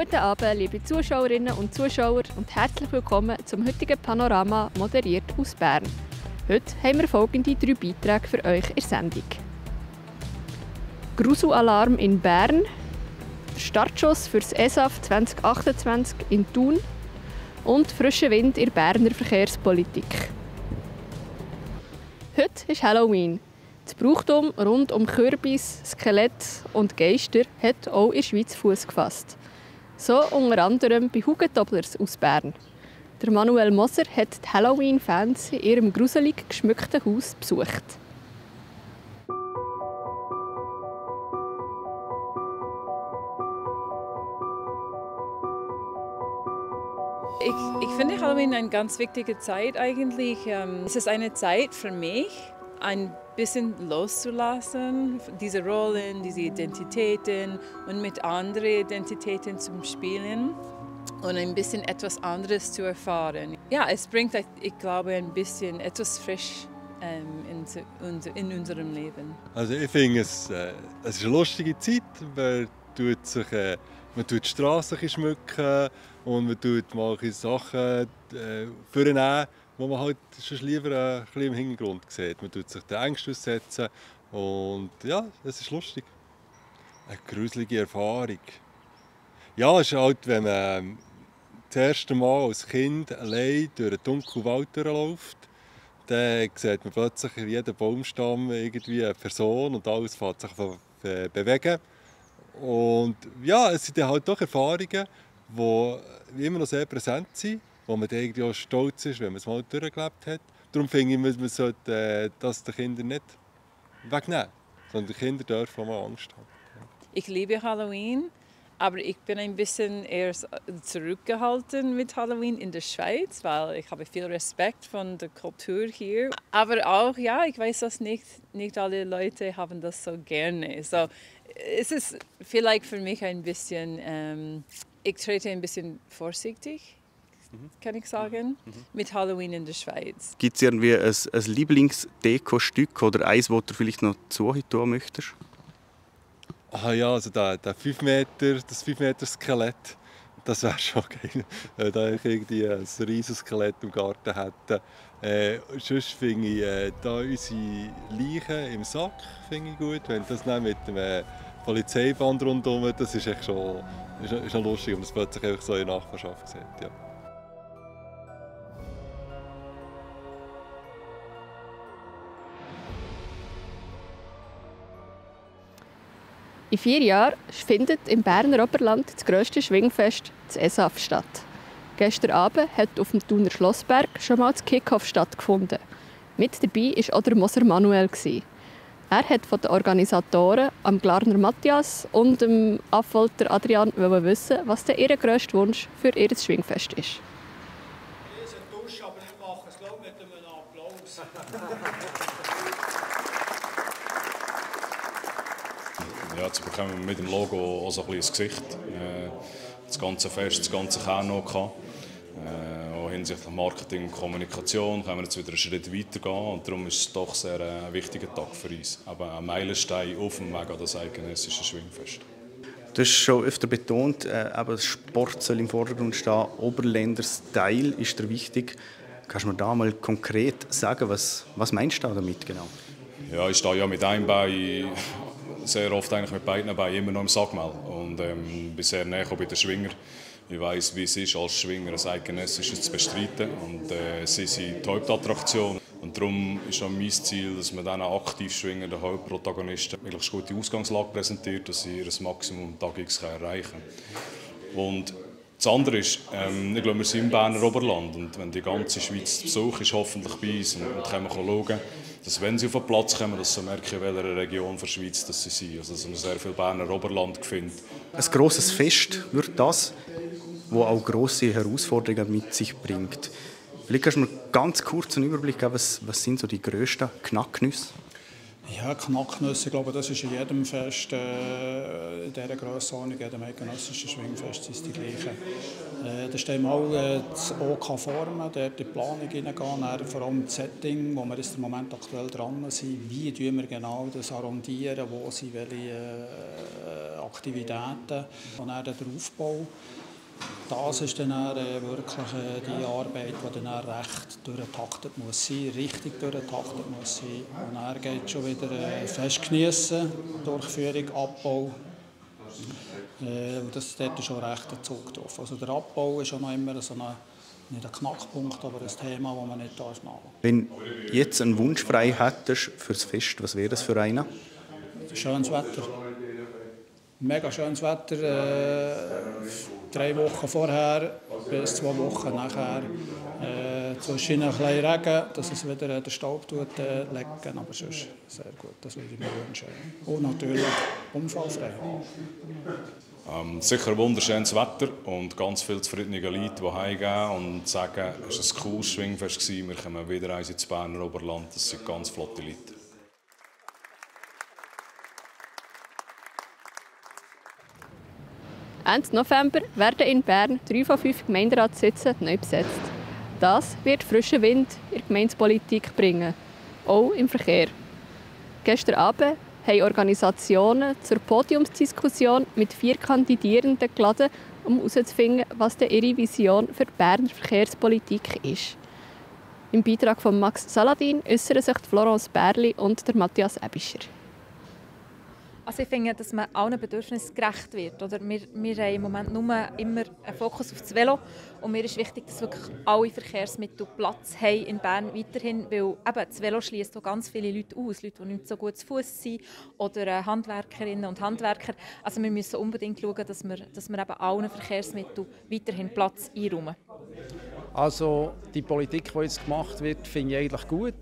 Guten Abend, liebe Zuschauerinnen und Zuschauer und herzlich willkommen zum heutigen Panorama, moderiert aus Bern. Heute haben wir folgende 3 Beiträge für euch in der Sendung. Gruselalarm in Bern, der Startschuss für das ESAF 2028 in Thun und frischer Wind in der Berner Verkehrspolitik. Heute ist Halloween. Das Brauchtum rund um Kürbis, Skelett und Geister hat auch in der Schweiz Fuß gefasst. So unter anderem bei Hugentobblers aus Bern. Der Manuel Moser hat die Halloween-Fans in ihrem gruselig geschmückten Haus besucht. Ich finde Halloween eine ganz wichtige Zeit eigentlich. Es ist eine Zeit für mich, ein bisschen loszulassen, diese Rollen, diese Identitäten und mit anderen Identitäten zu spielen und ein bisschen etwas anderes zu erfahren. Ja, es bringt, ich glaube, ein bisschen etwas frisch in unserem Leben. Also ich finde, es ist eine lustige Zeit. Man tut die Straßen schmücken und man tut mal Sachen vornehmen, wo man halt schon lieber ein bisschen im Hintergrund sieht. Man tut sich den Ängsten aussetzen und ja, es ist lustig. Eine gruselige Erfahrung. Ja, es ist halt, wenn man das erste Mal als Kind allein durch einen dunklen Wald durchläuft, dann sieht man plötzlich in jedem Baumstamm irgendwie eine Person und alles fängt sich bewegen. Und ja, es sind dann halt doch Erfahrungen, die immer noch sehr präsent sind, wo man dann irgendwie auch stolz ist, wenn man es mal durchgelebt hat. Darum finde ich, man sollte das den Kindern nicht wegnehmen, sondern die Kinder dürfen auch mal Angst haben. Ich liebe Halloween, aber ich bin ein bisschen eher zurückgehalten mit Halloween in der Schweiz, weil ich habe viel Respekt von der Kultur hier. Aber auch, ja, ich weiß, dass nicht alle Leute haben das so gerne. So, es ist vielleicht für mich ein bisschen, ich trete ein bisschen vorsichtig, kann ich sagen, mit Halloween in der Schweiz. Gibt es irgendwie ein Lieblingsdeko-Stück oder eins, das du vielleicht noch tun möchtest? Ah ja, also das 5 Meter Skelett, das wäre schon geil, da ich irgendwie ein riesiges Skelett im Garten hätte. Sonst finde ich da unsere Leichen im Sack finde ich gut, wenn das dann mit dem Polizeiband rundherum, das ist echt schon lustig, wenn man das plötzlich einfach so in der Nachbarschaft sieht. Ja. In 4 Jahren findet im Berner Oberland das grösste Schwingfest, das ESAF, statt. Gestern Abend hat auf dem Thuner Schlossberg schon mal das Kick-Off stattgefunden. Mit dabei war auch der Moser Manuel. Er hat von den Organisatoren, am Glarner Matthias und dem Affolter Adrian, wissen, was der ihr grösster Wunsch für ihr Schwingfest ist. Ich bin ein Dusch, aber ich mache es mit einem Applaus. Ja, jetzt bekommen wir mit dem Logo auch so ein bisschen ins Gesicht. Das ganze Fest, das ganze Kernok. Auch hinsichtlich Marketing und Kommunikation können wir jetzt wieder einen Schritt weiter gehen. Und darum ist es doch sehr ein wichtiger Tag für uns. Aber ein Meilenstein auf dem Weg an das eidgenössische Schwingfest. Du hast schon öfter betont, Sport soll im Vordergrund stehen. Oberländer Style ist dir wichtig. Kannst du mir da mal konkret sagen, was meinst du damit genau? Ja, ich stehe ja mit einem Bein, sehr oft eigentlich mit beiden Beinen immer noch im Sackmehl. Und bin sehr nah bei den Schwinger. Ich weiss, wie es ist, als Schwinger ein eidgenössisches zu bestreiten. Und sie sind die Hauptattraktion. Und darum ist auch mein Ziel, dass man diesen Aktivschwingern, den Hauptprotagonisten, möglichst gute Ausgangslage präsentiert, dass sie ihr Maximum Tag X erreichen können. Und das andere ist, ich glaube, wir sind im Berner Oberland. Und wenn die ganze Schweiz zu Besuch ist, hoffentlich bei uns, und können schauen, dass wenn sie auf den Platz kommen, dass sie merken, in welcher Region der Schweiz dass sie sind. Also, dass man sehr viel Berner Oberland findet. Ein grosses Fest wird das, das auch grosse Herausforderungen mit sich bringt. Vielleicht kannst du mir ganz kurz einen Überblick geben, was sind so die grössten Knacknüsse? Ja, Knacknüsse, ich glaube, das ist in jedem Fest, in dieser Grössenordnung, in jedem eidgenössischen Schwingfest ist die gleiche. Da ist einmal das OK formen, dort in die Planung hineingehen, vor allem das Setting, wo wir im Moment aktuell dran sind, wie tun wir genau das arrondieren, wo sind welche Aktivitäten und dann der Aufbau. Das ist dann wirklich die Arbeit, die dann recht durchgetaktet muss sein, richtig durchgetaktet muss sein. Und dann geht es schon wieder Fest geniessen, Durchführung, Abbau. Dort ist schon recht der Zug drauf. Also der Abbau ist auch noch immer so nicht ein Knackpunkt, aber ein Thema, das man nicht machen darf. Wenn du jetzt einen Wunsch frei hättest für das Fest, was wäre das für einen? Schönes Wetter. Mega schönes Wetter. 3 Wochen vorher bis 2 Wochen nachher. Zwischen ein bisschen Regen, dass es wieder den Staub lecken. Aber sonst sehr gut, das würde ich mir wünschen. Und natürlich unfallfrei. Sicher ein wunderschönes Wetter und ganz viele zufriedene Leute, die heimgehen und sagen, es war ein cooles Schwingfest, wir kommen wieder ins Berner Oberland. Das sind ganz flotte Leute. Ende November werden in Bern 3 von 5 Gemeinderatssitze neu besetzt. Das wird frischen Wind in die Gemeindepolitik bringen, auch im Verkehr. Gestern Abend haben Organisationen zur Podiumsdiskussion mit 4 Kandidierenden geladen, um herauszufinden, was denn ihre Vision für die Berner Verkehrspolitik ist. Im Beitrag von Max Saladin äußern sich Florence Bärli und der Matthias Ebischer. Also ich finde, dass man allen Bedürfnissen gerecht wird. Oder wir haben im Moment nur immer einen Fokus auf das Velo. Und mir ist wichtig, dass wirklich alle Verkehrsmittel Platz haben in Bern weiterhin. Weil eben das Velo schliesst auch ganz viele Leute aus. Leute, die nicht so gut zu Fuß sind. Oder Handwerkerinnen und Handwerker. Also wir müssen unbedingt schauen, dass wir eben allen Verkehrsmitteln weiterhin Platz einräumen. Also die Politik, die jetzt gemacht wird, finde ich eigentlich gut.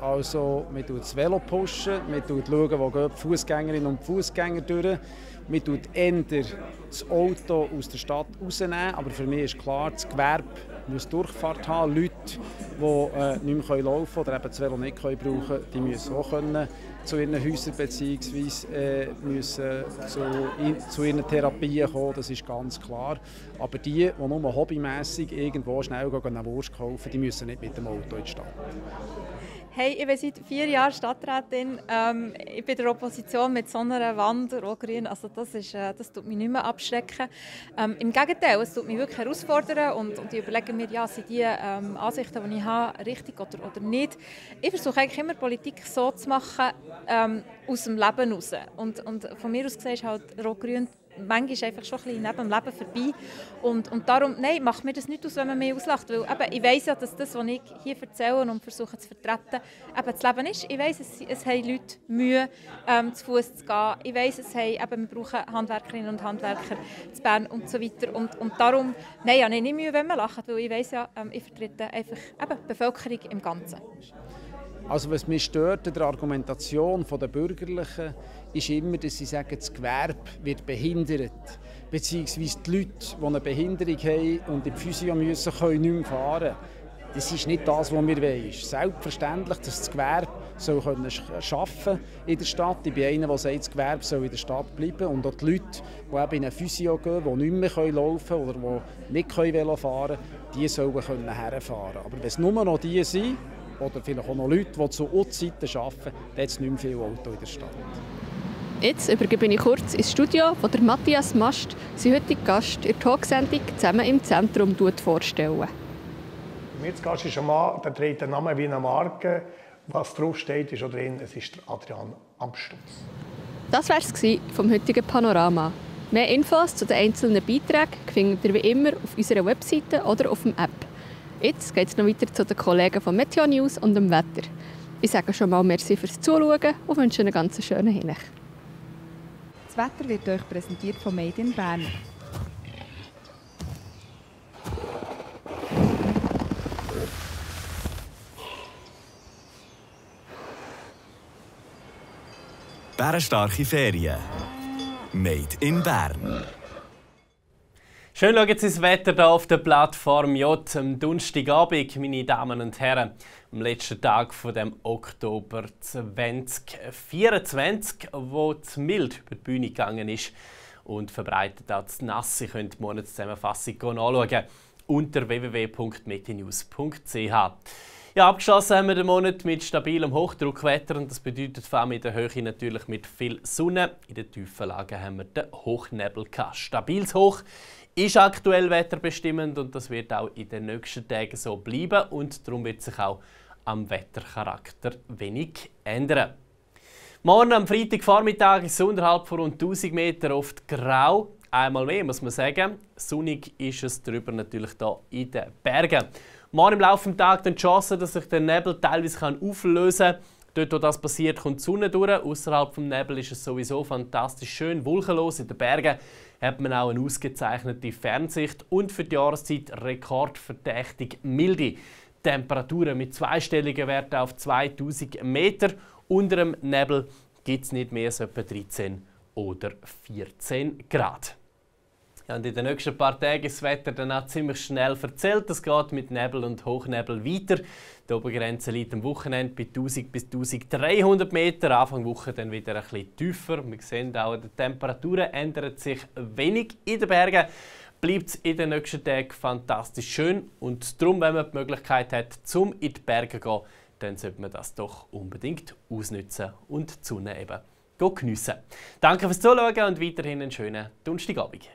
Also man pusht das Velo, man schaut, wo gehen die Fußgängerinnen und Fußgänger durch. Man tut eher das Auto aus der Stadt rausnehmen. Aber für mich ist klar, das Gewerbe muss Durchfahrt haben. Leute, die nicht mehr laufen können oder eben das Velo nicht brauchen können, die müssen auch zu ihren Häusern bzw. müssen zu ihren Therapien kommen, das ist ganz klar. Aber die nur hobbymässig irgendwo schnell eine Wurst kaufen, die müssen nicht mit dem Auto in die Stadt. Hey, ich bin seit 4 Jahren Stadträtin. Ich bin in der Opposition mit so einer Wand, rot-grün. Also das tut mich nicht mehr abschrecken. Im Gegenteil, es tut mich wirklich herausfordern und ich überlege mir, ja, sind die Ansichten, die ich habe, richtig oder nicht. Ich versuche eigentlich immer Politik so zu machen, aus dem Leben heraus. Und von mir aus gesehen ist halt rot-grün manchmal einfach schon ein bisschen neben dem Leben vorbei. Und darum, nein, macht mir das nicht aus, wenn man mich auslacht. Weil eben, ich weiss ja, dass das, was ich hier erzähle und versuche zu vertreten, eben das Leben ist. Ich weiss, es haben Leute Mühe, zu Fuß zu gehen. Ich weiss, wir brauchen Handwerkerinnen und Handwerker zu Bern und so weiter. Und darum, nein, ich habe nicht Mühe, wenn man lacht, weil ich weiss ja, ich vertrete einfach die Bevölkerung im Ganzen. Also was mich stört in der Argumentation der Bürgerlichen, ist immer, dass sie sagen, das Gewerbe wird behindert. Beziehungsweise die Leute, die eine Behinderung haben und in die Physio müssen, können nicht mehr fahren. Das ist nicht das, was wir wollen. Es ist selbstverständlich, dass das Gewerbe arbeiten in der Stadt. Ich bin einer, der sagt, das Gewerbe soll in der Stadt bleiben. Und auch die Leute, die eben in eine Physio gehen, die nicht mehr laufen können oder die nicht Velo fahren können, die sollen herfahren. Aber wenn es nur noch die sind, oder vielleicht auch noch Leute, die zu Uhrzeiten arbeiten, dann hat es nicht mehr viel Auto in der Stadt. Jetzt übergebe ich kurz ins Studio, wo der Matthias Mast sein heutiger Gast in der Talksendung «Zusammen im Zentrum» vorstellen. Mir zu Gast ist ein Mann, der trägt den Namen wie eine Marke. Was drauf steht, ist drin, es ist Adrian Amstutz. Das war es vom heutigen Panorama. Mehr Infos zu den einzelnen Beiträgen findet ihr wie immer auf unserer Webseite oder auf der App. Jetzt geht es noch weiter zu den Kollegen von Meteo News und dem Wetter. Ich sage schon mal merci fürs Zuschauen und wünsche einen ganz schönen Hinweis. Das Wetter wird euch präsentiert von Made in Bern. Bärenstarke Ferien. Made in Bern. Schön schauen Sie das Wetter hier auf der Plattform J am Donnerstagabend, meine Damen und Herren. Am letzten Tag von dem Oktober 2024, wo es mild über die Bühne gegangen ist und verbreitet auch das Nass. Sie können die Monatszusammenfassung anschauen unter www.metenews.ch. Ja, abgeschlossen haben wir den Monat mit stabilem Hochdruckwetter und das bedeutet vor allem in der Höhe natürlich mit viel Sonne. In den tiefen Lagen haben wir den Hochnebel gehabt. Stabiles Hoch ist aktuell wetterbestimmend und das wird auch in den nächsten Tagen so bleiben und darum wird sich auch am Wettercharakter wenig ändern. Morgen am Freitagvormittag ist es unterhalb von rund 1000 Meter oft grau. Einmal mehr muss man sagen. Sonnig ist es darüber natürlich hier in den Bergen. Morgen im Laufe des Tages die Chance, dass sich der Nebel teilweise auflösen kann. Dort, wo das passiert, kommt die Sonne durch. Außerhalb des Nebels ist es sowieso fantastisch schön wolkenlos. In den Bergen hat man auch eine ausgezeichnete Fernsicht und für die Jahreszeit rekordverdächtig milde Temperaturen mit zweistelligen Werten auf 2000 Meter. Unter dem Nebel gibt es nicht mehr als etwa 13 oder 14 Grad. Ja, und in den nächsten paar Tagen ist das Wetter dann auch ziemlich schnell verzählt. Es geht mit Nebel und Hochnebel weiter. Die Obergrenze liegt am Wochenende bei 1000 bis 1300 Meter. Anfang Woche dann wieder ein bisschen tiefer. Wir sehen auch, die Temperaturen ändern sich wenig in den Bergen. Bleibt es in den nächsten Tagen fantastisch schön. Und darum, wenn man die Möglichkeit hat, zum in die Berge zu gehen, dann sollte man das doch unbedingt ausnutzen und die Sonne eben geniessen. Danke fürs Zuschauen und weiterhin einen schönen Donnerstagabend.